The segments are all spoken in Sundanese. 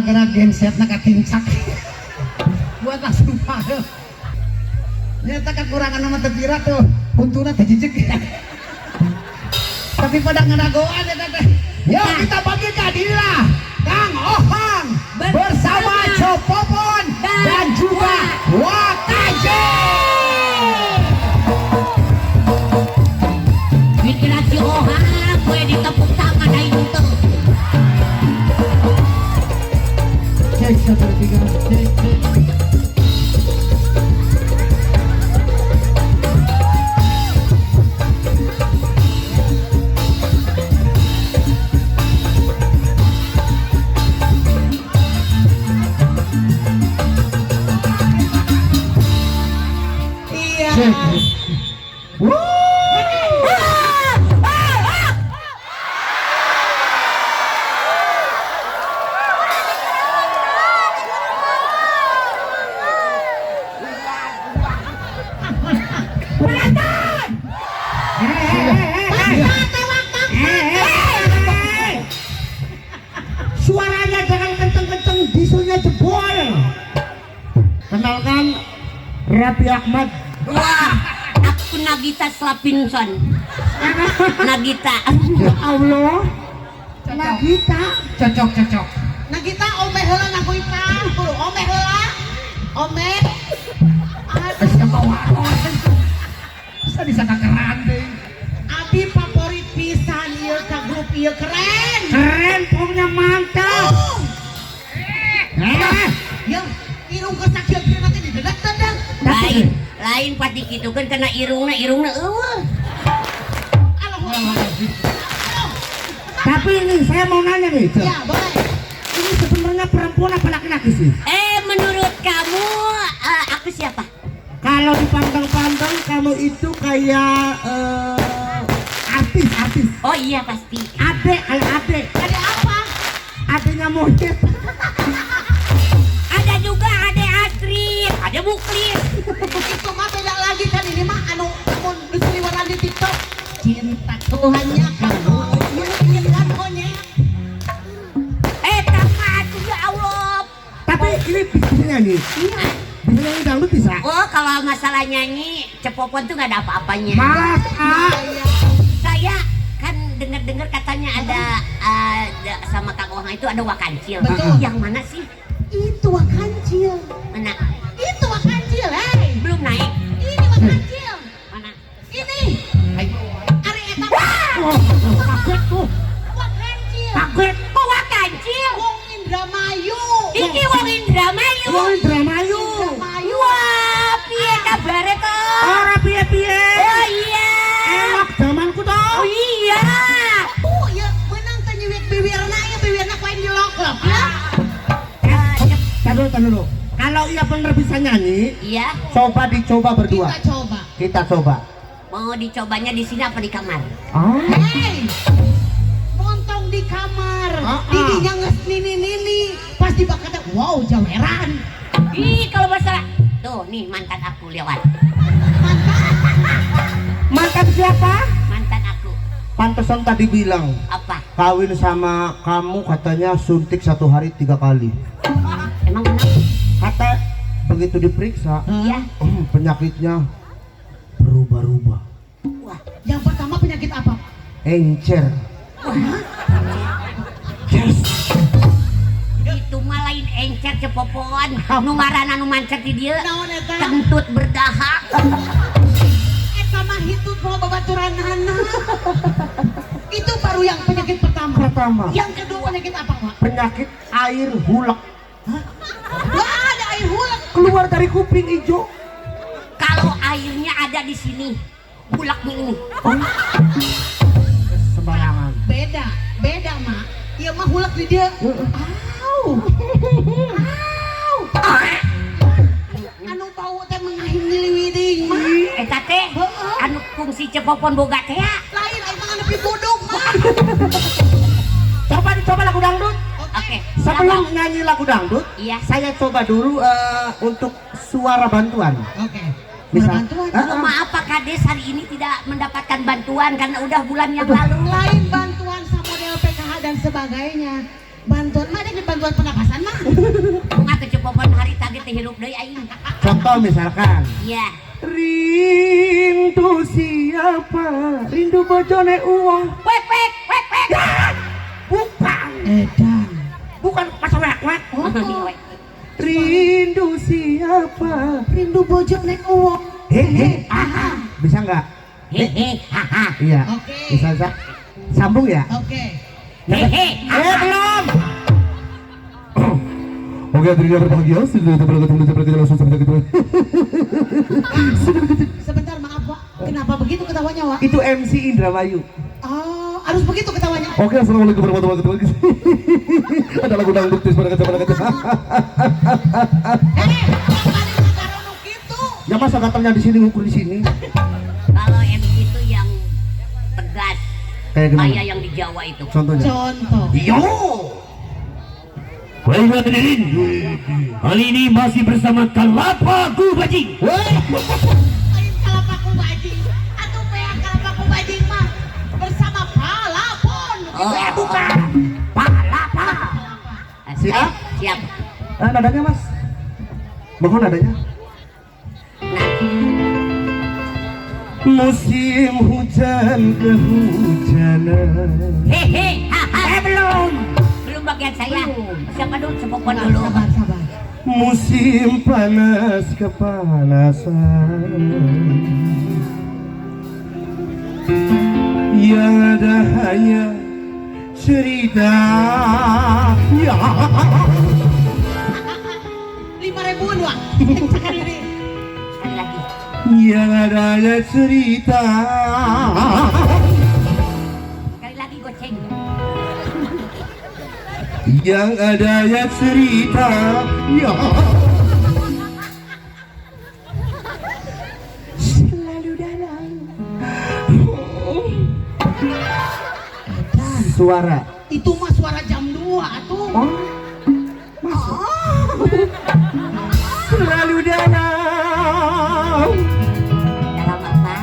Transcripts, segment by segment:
Gara-gara gensetna katincak. Buat langsung paham. Nyata kekurangan nama teu tuh. Untuna teh jijik. Tapi pada ngadagoan ya teh. Yo kita panggilkan inilah Kang Ohang bersama Cepopon dan juga Wakaje. Pikiran si Ohang gue ditepuk tangan aing teu. Cek 1 2 3 cek cek. Iya. Cek. Suaranya jangan kenceng-kenceng, dieselnya jebol. Kenalkan Raffi Ahmad. Wah, aku Nagita Slavinason. Nagita. Ya Allah. Nagita. Cocok cocok. Nagita ome heula naguitan, kudu ome heula. Ome. Aduh, Siapa waron? Bisa disangka keren deh. Abi favorit pisan ieu ka grup ieu keren. Keren pokoknya mantap. Oh. Eh, Ya, irung kesakieu kieu nanti didedak-dedak. Lain, lain pati kitu kan kena irungna, irungna eueuh. Allahu tapi ini saya mau nanya nih. Cek. Ya, boleh. Ini sebenarnya perempuan apa laki-laki sih? Menurut kamu aku siapa? Kalau dipandang-pandang kamu itu kayak artis, artis. Oh iya pasti. Adek, kayak adek. Ada apa? Adeknya monyet. Ada juga adek Astrid, ada Muklis. Itu mah beda lagi kan ini mah anu amun diseliweran di TikTok. Cintaku hanya kamu. Iya kan monyet. Tama atuh ya Allah. Tapi ini bisa nyanyi. Iya. Bisa nyanyi dangdut bisa. Oh, kalau masalah nyanyi, Cepopon tuh nggak ada apa-apanya. Masa? Saya kan dengar-dengar katanya ada sama Kang Ohang itu ada Wakancil. Betul. Yang mana sih? Itu Wakancil. Mana? Itu Wakancil, hei. Belum naik. Ini Wakancil. Mana? Ini. Ari eta Oh, kaget tuh. Wakancil. Kaget. Kok Wakancil? Wong Indramayu. Iki wong Indramayu. Wong Indramayu. Indramayu. Wah, piye kabare to? Ora piye-piye. Oh iya. Elok zamanku toh. Oh iya. Oh, ya menang teh nyiwit bibirna ya bibirna ku aing dilok-lok ya. Tar dulu. Kalau iya bener bisa nyanyi, Iya. coba dicoba berdua. Kita coba. Kita coba. Mau dicobanya di sini apa di kamar? Ah. Hei. Montong di kamar. Ah, ah. Didinya geus nini-nini. Pasti bakal wow jaweran. Ih, kalau masalah tuh nih mantan aku lewat. Mantan. Mantan siapa? Mantan aku. Pantesan tadi bilang Apa? kawin sama kamu katanya suntik 1 hari 3 kali. Emang kenapa? Kata begitu diperiksa, Iya. Penyakitnya berubah-ubah. Wah, Yang pertama penyakit apa? Encer. Wah. Yes. Itu mah lain encer Cepopon. Nu ngaranna nu mancer di dieu. Naon eta? Kentut berdahak. Eta mah hitut mau babaturanana. Itu baru yang penyakit pertama. Pertama. Yang kedua penyakit apa, Pak? Penyakit air hulek. Hah? Gak ada air hulek. Keluar dari kuping hijau. Kalau airnya ada di sini, huleknya ini. Oh. Sembarangan. Beda, beda, Mak. Iya mah hulek di dia. Au. Au. Anu bau teh mengahin ngiliwiding, Mak. Eta teh Heeh. anu fungsi Cepopon boga teh ya. Lain aing mah nepi buduk, Mak. Coba dicoba lagu dangdut. Oke. Sebelum nyanyi lagu dangdut, Iya. saya coba dulu untuk suara bantuan. Oke. Bisa. Suara bantuan. Ah, ah. Maaf Pak Kades hari ini tidak mendapatkan bantuan karena udah bulan yang lalu. Lain bantuan sama model PKH dan sebagainya. Bantuan mah ada dibagi Bantuan pernapasan mah. Bunga ke Cepopon harita ge teh hirup deui aing. Contoh misalkan. Iya. Rindu siapa? Rindu bojone uang. Wek wek wek wek. Bukan. Edan. Bukan masa wek wek. Oh. Rindu siapa? Rindu bojone uang. Hehe, aha. Bisa nggak? Hehe, haha. Iya. Oke. Bisa, bisa. Sambung ya? Oke. Hehe. Belum. Oke, hadirin yang berbahagia, sudah berangkat langsung sampai kita. Sebentar, maaf, Wak. Kenapa begitu ketawanya, Wak? Itu MC Indramayu. Oh, harus begitu ketawanya. Oke, assalamualaikum warahmatullahi wabarakatuh. Ada lagu dangdut di sebelah kaca. Ya masa gatalnya di sini ngukur di sini. Kalau MC itu yang tegas. Kayak gimana? Kayak yang di Jawa itu. Contohnya. Contoh. Yo. Baiklah hadirin, kali ini masih bersama Kelapa Ku Bajing. Lain Kelapa Ku Bajing. Atau pea Kelapa Ku Bajing mah bersama Palapon. Oh, bukan. Palapa. Siap? Siap. Nah, nadanya Mas. Mohon nadanya. Nah. Musim hujan kehujanan. Hehe, haha. Belum. Belum bagian saya. Siapa dulu? Cepopon dulu. Sabar, sabar. Musim panas kepanasan. Yang ada hanya cerita. Ya. 5.000-an, Wak. Sekali ini. Sekali lagi. Yang ada hanya cerita. Sekali lagi goceng. Yang adanya cerita. Ya. Selalu dalam suara. Itu mah suara jam 2 atuh. Oh. Masuk. Oh. Selalu dalam. Dalam apa?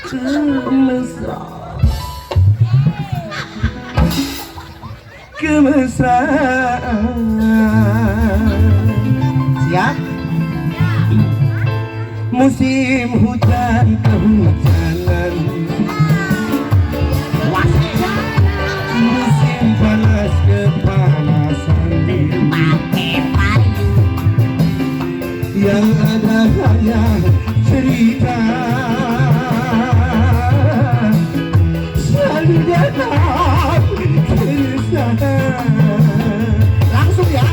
Kemesraan. Kemesraan. Siap? Musim hujan kehujanan. Musim panas kepanasan. Pakai payung. Yang ada hanya cerita. Selalu dalam keresahan. Langsung ya.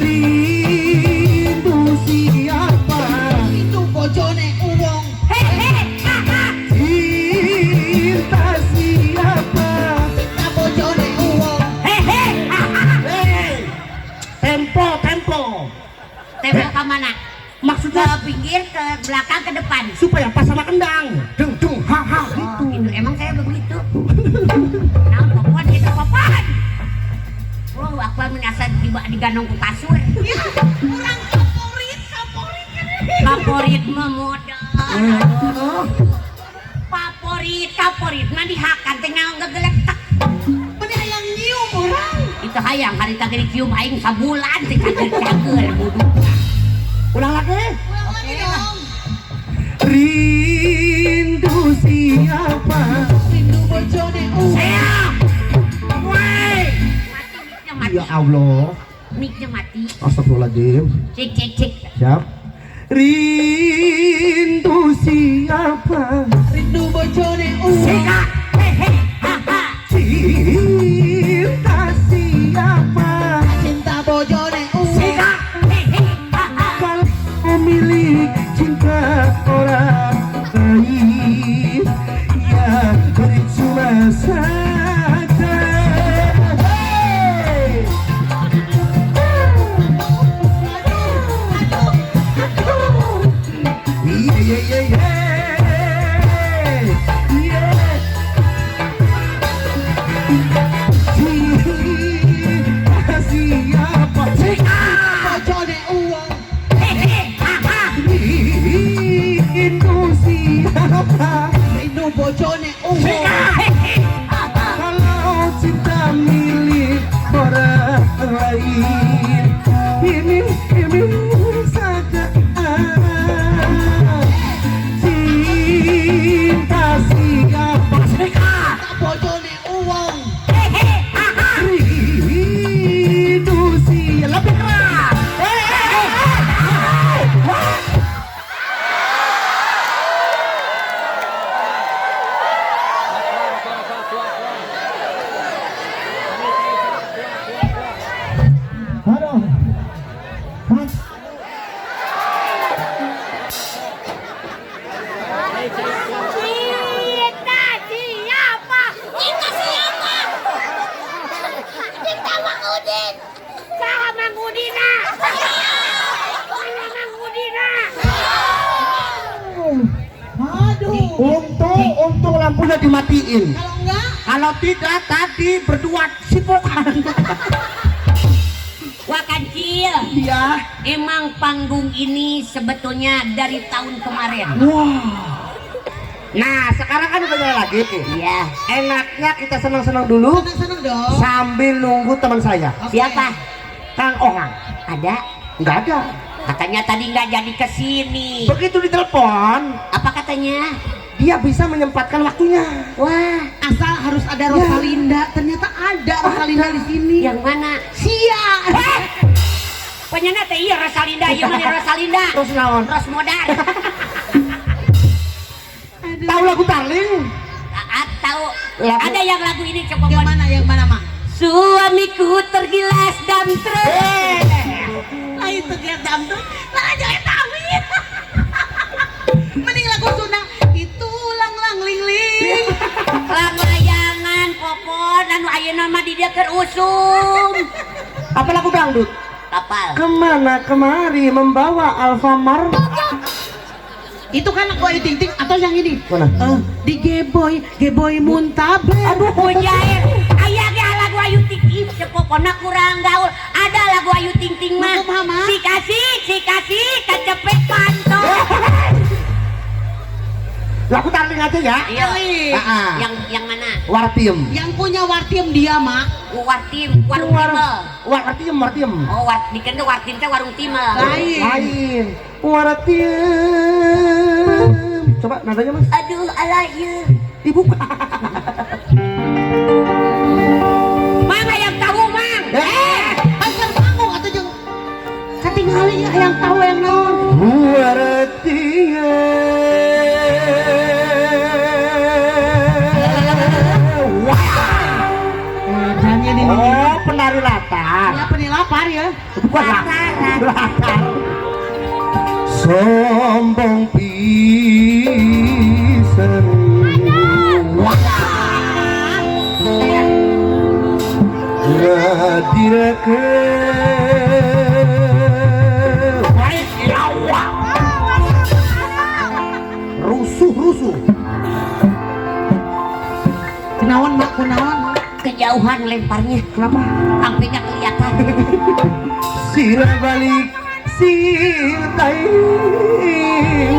Rindu siapa? Rindu bojone uwong. Hehe, haha. Cinta siapa? Cinta bojone uwong. Hehe, haha. Hey. Tempo, tempo. Tempo ke mana? Maksudnya ke pinggir, ke belakang, ke depan. Supaya pas sama kendang. Deng deng ha ha gitu. Gitu. Emang saya begitu. Nah, popon itu popon. Oh, aku menasa diganong ke kasur. Ya, kurang favorit, favorit. Favorit memoda. Favorit, favorit. Nah dihakan teh ngegeletak. Benih hayang nyium orang. Itu hayang hari tadi dicium aing sabulan teh cager-cager buduk. Ulang lagi. Ulang lagi dong. Rindu siapa? Rindu bojone uwong. Saya. Woi. Mati mic-nya mati. Ya Allah. Mic-nya mati. Astagfirullahaladzim. Cek cek cek. Siap. Rindu siapa? Rindu bojone uwong. Sika. Hehe, haha. Cinta siapa? Cinta bojone uwong. Sika. Hehe, haha. Kalau milik cinta orang lain, ya percuma saja. Hey! Aduh, aduh, aduh. Yeah, yeah, yeah, yeah. Yeah. Cinta siapa? Cinta Bojone uwong. Hehe, haha. Rindu siapa? Rindu bojone uwong. Hehe, Aduh. Untung lampunya dimatiin. Kalau enggak, kalau tidak tadi berdua sipokan. Wah Kancil. Iya. Emang panggung ini sebetulnya dari tahun kemarin. Wah. Nah, sekarang kan udah nyala lagi. Iya. Enaknya kita senang-senang dulu. Senang-senang dong. Sambil nunggu teman saya. Oke. Siapa? Kang Ohang. Ada? Enggak ada. Katanya tadi nggak jadi kesini. Begitu ditelepon, apa katanya? Dia bisa menyempatkan waktunya. Wah, asal harus ada Rosalinda. Ya. Ternyata ada Rosalinda di sini. Yang mana? Sia. Penyana teh iya Rosalinda, iya mana Rosalinda? Ros naon? Ros modar. Tahu lagu Tarling? Tahu. Ada yang lagu ini coba. Yang mana? Yang mana, Mak? Suamiku tergilas dam truk. Lain tergilas dam truk. Lah jangan tahu. Mending lagu Sunda itu lang lang ling ling. Lang layangan popon anu ayeuna mah di dieu keur usum. Apa lagu dangdut? Kapal. Kemana kemari membawa Alfamart. Itu kan lagu Ayu Ting Ting atau yang ini? Mana? Di Geboy, Geboy muntaber. Aduh, pujair. Aya ge lagu Ayu Ting Ting cepopona kurang gaul. Ada lagu Ayu Ting Ting mah. Si kasih, si kasih kacepet panto. Lagu Tarling aja ya. Iya. Yang mana? Wartiem. Yang punya Wartiem dia, Mak. Wartiem, warung timel. Wartiem, wartiem. Oh, dikira Wartiem teh warung timel. Lain. Lain. Wartiem. Coba nadanya, Mas. Aduh, alah ieu. Dibuka. Mang hayang tahu, Mang. Pasar panggung atuh jeung katingali hayang tahu hayang naon. Wartiem. Oh, penari latar. Ya, penari lapar ya. Bukan latar. Sombong pisan. Ngadirake. Rusuh-rusuh. Kunaon, Mak, kunaon? Kejauhan lemparnya. Kenapa? Sampai nggak kelihatan. Sila balik siltai.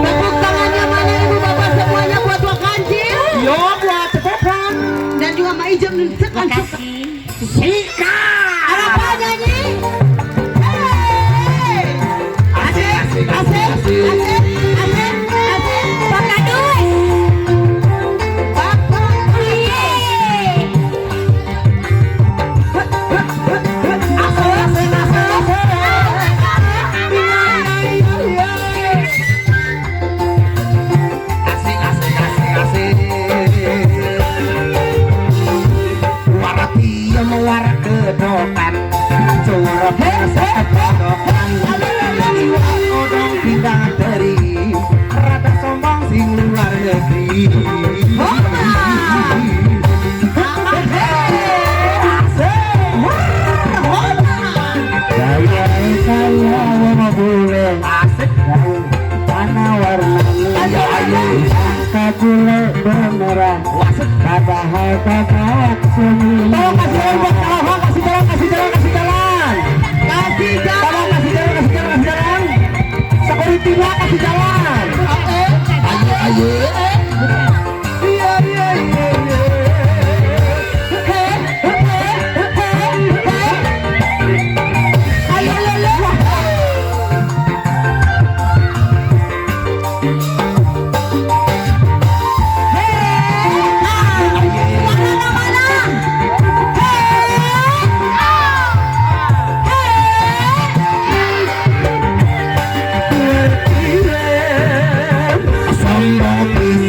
Tepuk tangannya mana ibu bapak semuanya buat Wak Kancil. Yo buat cepokan. Dan juga Mak Ijem dan Terima kasih. Sikat. Apa nyanyi? Hey. Asik, asik, asik, asik, asik, asik. Pak Kadus. Bapak. Tolong kasih jalan buat Kalahang, kasih jalan, kasih jalan, kasih jalan. Kasih jalan. Tolong kasih jalan, kasih jalan, kasih jalan. Security-nya kasih jalan. Ayo, ayo. Iya, iya, iya, iya. Ayo, ayo, ayo. Sombong.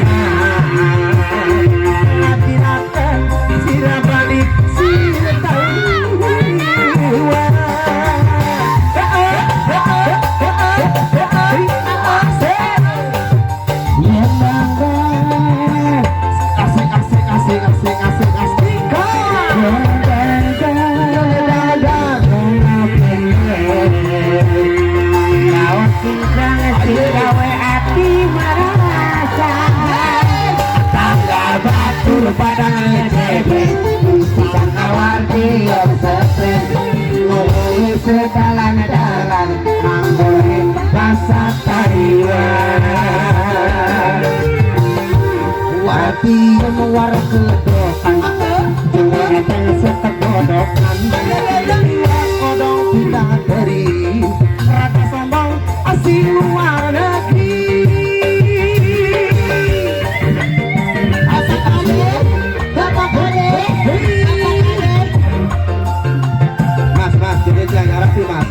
Kedokan cuma pengen kedokan kodong tidak teri rada sombong asing luar negeri. Asik aja, Bapak Kades, Bapak Kades. Mas, mas, jogetnya ngarep sih mas.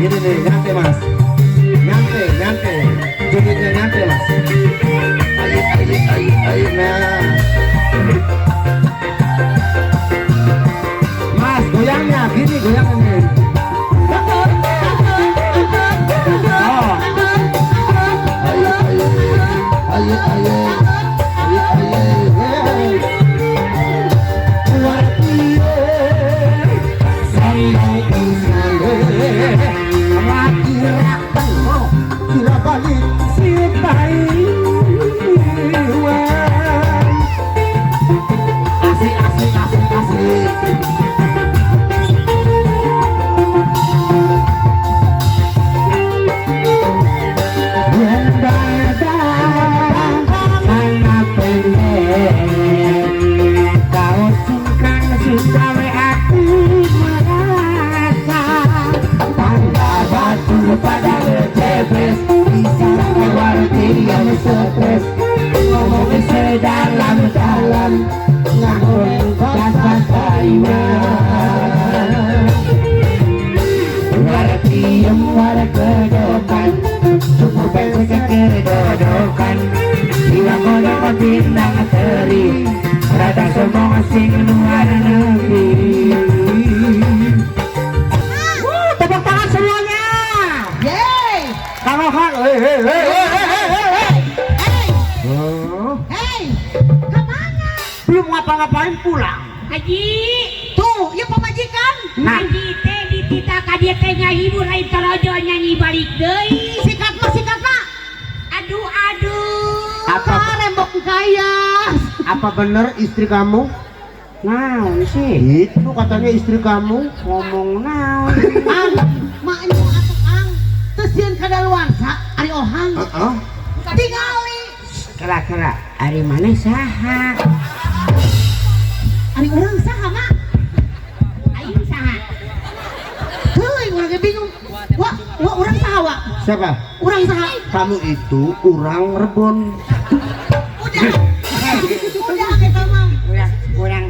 Ini nih, nyantai mas. Nyantai, nyantai. Jogetnya nyantai mas. Ayo, ayo, ayo, ayo, nah. Mas, goyangnya, gini goyangnya nih. Oh. Ayo, ayo, ayo, ayo, ayo, ayo. Asik, asik, asik, asik. Kau sungkan sukawe aku merasa tanda batu pada lecebes bisa keluar tiang stres ngomongin sedalam-dalam nganggur bahasa Taiwan war diem war kedokan cukup pengen kedodokan iwa kodok bintang teri rada sombong sing luar negeri. Tepuk tangan semuanya. Yeay. Kang Ohang, hei hei hei hei hei hei. Hei, kemana? Belum ngapa-ngapain pulang. Haji. Tuh, ya pemajikan. Nah. Haji teh ditita ka dieu teh ngahibur lain torojo nyanyi balik deui. Sikat mah, sikat mah. Aduh aduh. Apa Rembok kaya. Apa bener istri kamu? Naon sih? Itu katanya istri kamu ngomong naon. Ang, maknya atuh ang. Teu sieun kadaluarsa ari Ohang. Heeh. Tingali. Kela-kela ari maneh saha? Ari urang saha, Mak? Aing saha? Heuy, urang ge bingung. Wah, wah urang saha, Wak? Siapa? Urang saha? Kamu itu urang rebon. Udah. Udah kita mah. Urang.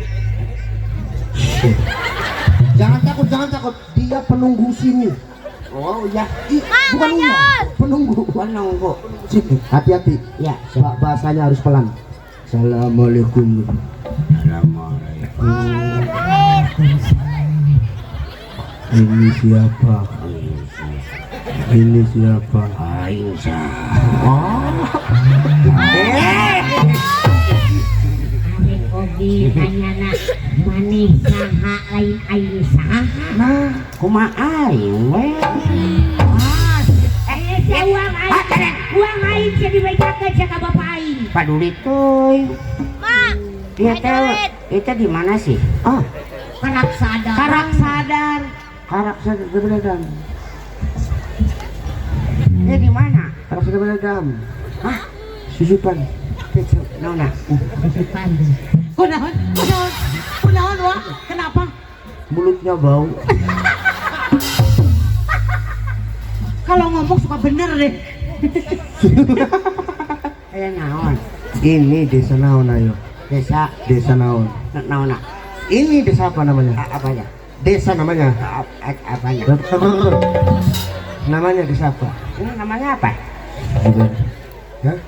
Jangan takut, jangan takut. Dia penunggu sini. Oh iya, bukan uang, penunggu. Penunggu. Sini, hati-hati. Ya, siap. Bahasanya harus pelan. Assalamualaikum. Assalamualaikum. Ini siapa? Ini siapa? Aing saha? Oh. Ogi tanyana maneh saha lain aing saha? Nah, kumaha aing we? Eh, uang aing, uang aing jadi dibejakeun ka bapak aing. Paduli teuing. Mak, ieu teh itu di mana sih? Ah, Karak sadar. Karak sadar. Karak sadar beledam. Ini di mana? Karak sadar beledam. Hah? Susupan. Naona? Susupan. Kunaon? Kunaon? Kunaon, Wak? Kenapa? Mulutnya bau. Kalau ngomong suka bener deh. Aya naon? Ini desa naon ayo? Desa Desa naon? Naon? Ini desa apa namanya? Apanya? Desa namanya? Apanya? Namanya desa apa? Ini namanya apa? Hah?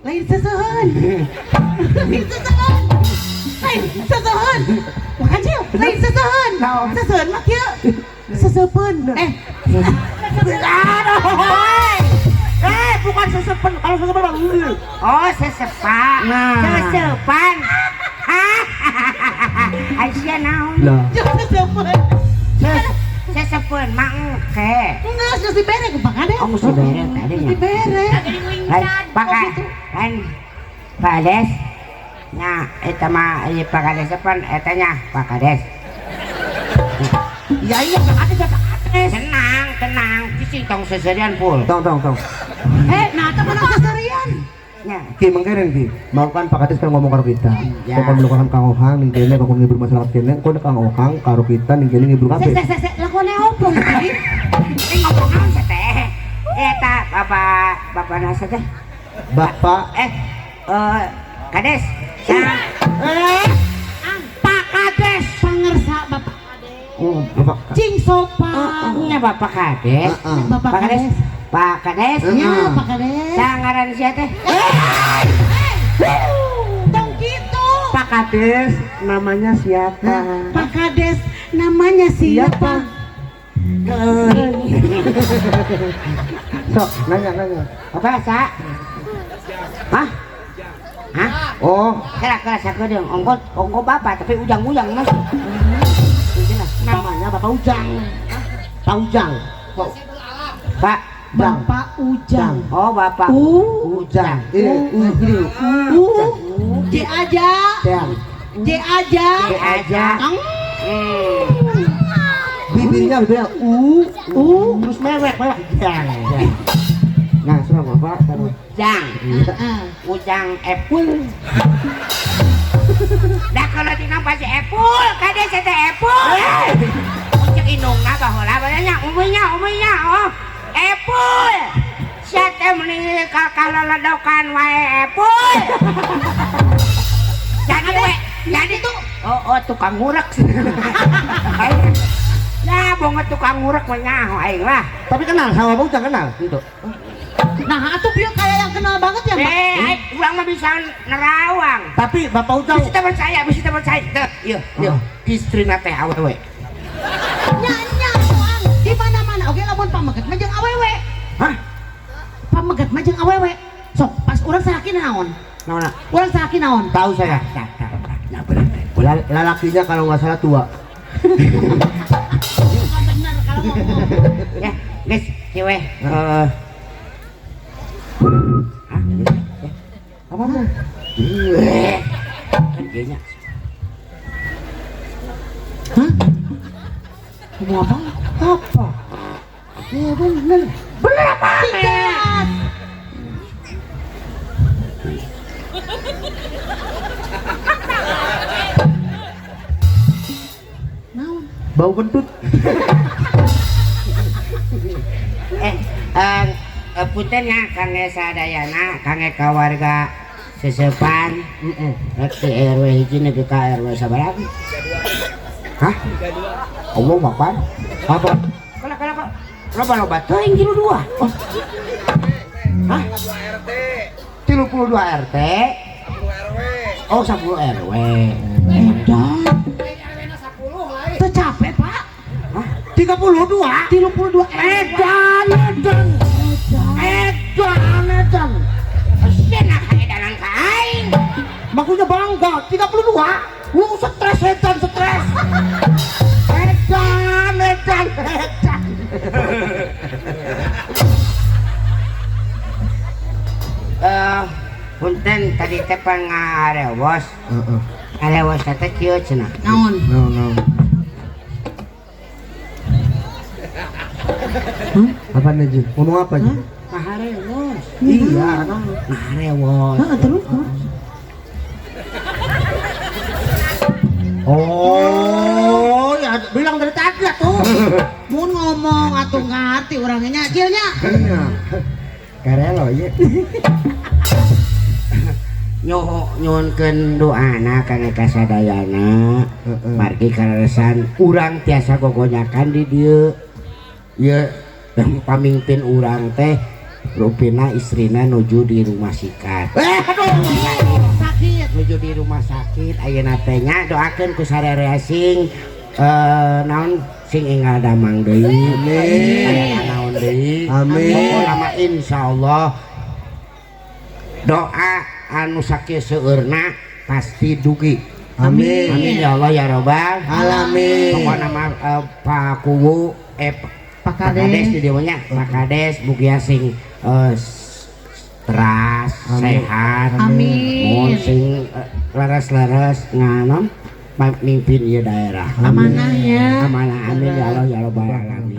Lain sesehan. Lain sesehan. Lain sesehan. Makanya lain sesehan. Sesehan mah kieu. Sesepen. Eh. Aduh. Eh, bukan sesepen. Kalau sesepen mah. Oh, sesepan. Nah. Sesepan. Aisyah naon? Lah. Sesepen. Sesepen mah engke. Enggak, geus dibere ku Pak Kades. Oh, geus dibere tadi Geus nya. dibere. Lain Pak lain Pak Kades. Nya eta mah ieu Pak Kades pan eta nya Pak Kades. Ya iya Pak Kades, Pak Kades. Tenang, tenang. Cicing tong seserian pul. Tong, tong, tong. Eh, nah teu menang seserian. Nya. Ki mengkeren ki. Mau kan Pak Kades kan ngomong karo kita. Iya. Kok melakukan Kang Ohang ning kene kok ngibur masyarakat kene, kok Kang Ohang karo kita ning kene ngibur kabeh. Se se se lakone opo iki? Ini ngomong naon sih teh? Eta bapak nasa teh. Bapak Kades. Pak Kades. Pangersa Bapak Kades. Oh, Bapak. Cing sopan. Nya Bapak Kades. Bapak Kades. Pak Kades. Ya, Pak Kades. Sangaran sia teh. Tong gitu. Pak Kades namanya siapa? Pak Kades namanya siapa? Sok, nanya. Apa sa? Hah? Hah? Oh, kira-kira sakedeung ongko bapak tapi ujang-ujang mas. Namanya Bapak Ujang. Pak Ujang. Pak Bapak Ujang. Oh, Bapak Ujang. Ini U gini. U J aja. J aja. J aja. Bibirnya bibirnya U U terus mewek mewek. Jang. Nah, sudah Bapak taruh. Ujang. Ujang Epul. Dah kalau tinggal pasti Epul, kade saya Epul. Ucek inungna baheula banyak uminya oh. Epul. Sia teh meuni kalaledokan wae Epul. Jadi we, jadi tuh oh tukang ngurek. Ya bonga tukang ngurek mah nyaho aing lah. Tapi kenal sama Bapak Ujang kenal? Henteu. Nah, atuh bieu kayak yang kenal banget ya, Pak. Urang mah bisa nerawang. Tapi Bapak Ujang bisa percaya, bisa percaya. Teu, ieu, ieu istrina teh awewe. Nya soang di mana-mana oge lamun pameget mah jeung awewe. Hah? Pameget mah jeung awewe. Sok, pas urang salaki naon? Naon? Urang salaki naon? Tahu saya. Nah, bener. Lalakinya kalau nggak salah tua. Bener kalau ngomong. Ya, guys, kieu we. Apa tuh? Kan kayaknya. Hah? Ngomong apa? Apa? Iya bener. Bener apa? Tidak. Naon? Bau kentut. Punten nya kangge sadayana kangge ka warga sesepan rek ti RW hiji nepi ka RW sabaraha? Hah? Allah bapak? Apa? Kala kok loba-loba teuing 32. Oh. Hah? 32 RT. 10 RW. Oh, 10 RW. Edan. Teu capek, Pak. Hah? 32? 32 edan, edan. Edan, edan. Senah edanan ka aing. Maksudnya bangga, 32. Lu stres, edan, stres. Edan, edan, edan. Punten tadi teh pangarewos. Heeh. Ngarewos teh kieu cenah. Naon? Naon. Apa nih, ngomong apa sih? Ngaharewos. Iya, ngaharewos. Heeh, terus. Oh, ya bilang dari tadi atuh. Mun ngomong atuh ngarti urangnya nya, Cilnya. Iya. Karelo ieu. Nyuhunkeun doana kangge kasadayana. Margi kaleresan urang tiasa gogonyakan di dieu. Ieu pamimpin urang teh rupina istrina nuju di rumah sikat. Aduh, sakit. Nuju di rumah sakit ayeuna teh nya doakeun ku sararea sing naon sing enggal damang deui. Amin. Naon deui. Amin. Pokona mah insyaallah doa anu sakieu seueurna pasti dugi. Amin. Amin ya Allah ya Robbal alamin. Pokona mah Pak Kuwu Pak Kades di dieu nya, Pak Kades mugia sing teras, sehat. Amin. Mun sing leres-leres nganon mimpin ieu daerah. Amanahnya. Amanah amin ya Allah ya Robbal alamin.